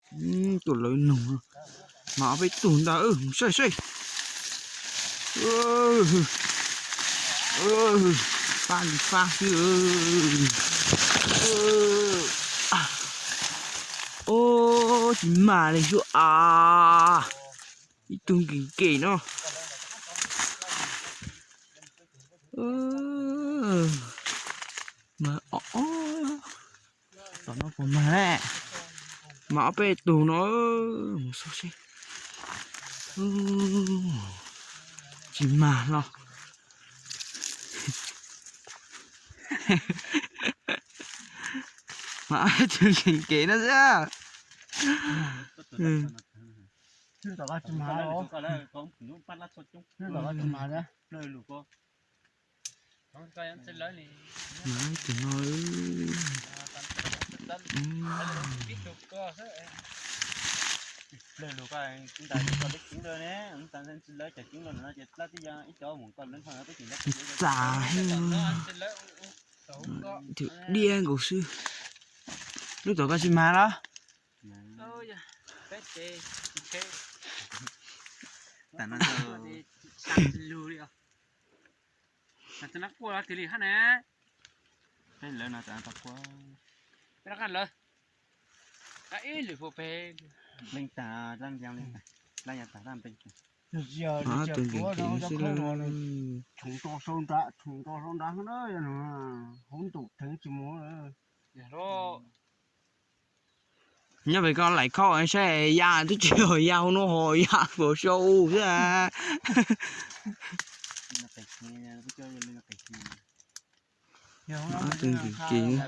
Tuaj lawv noog, mas ob peb tug ntag, mus saib saib. Fab li fab xwb. Tsis mag li xwb as. Ib tug nkees nkees no. Mas, tom no puas mag ne? Mas ob peb tug no, mus xauj seb. Tsis mag los. Mas ob peb tug nkees nkees no xwb. Tsis mag, tsis mag. Mas tus no, txav heev. Tus diab nkaus xwb. Lub tom koj tsis mag los? Leej tag, leej tag, leej tag, leej tag. Tus nkees nkees xwb. Tshum rau sau nrad, tshum rau sau nrad, hauv ntuj theev tsis mus. Nyob pem koj laim khauj saib ya twb tsis yog ya hauv no ho ya puas sau xwb. Tus nkees nkees xwb.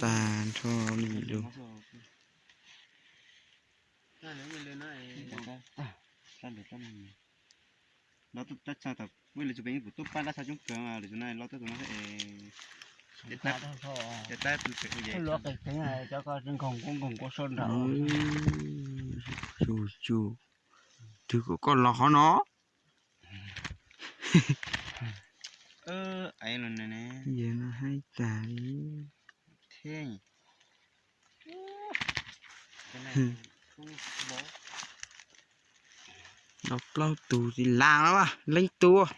Tag nrho li lus. Los tab tsa tam, muaj li tsis peb kuv tuaj pab dab tsa coob kawg mas lwm tus no los tab tus no es tab pw pem ua ye. Cov ko nkoog kuv nkoog kuv sau nrad. Tus, tus, twg kom koj los qhov no. Yawg no haib tag li. Los plaub tus tsis las no mas leej tus.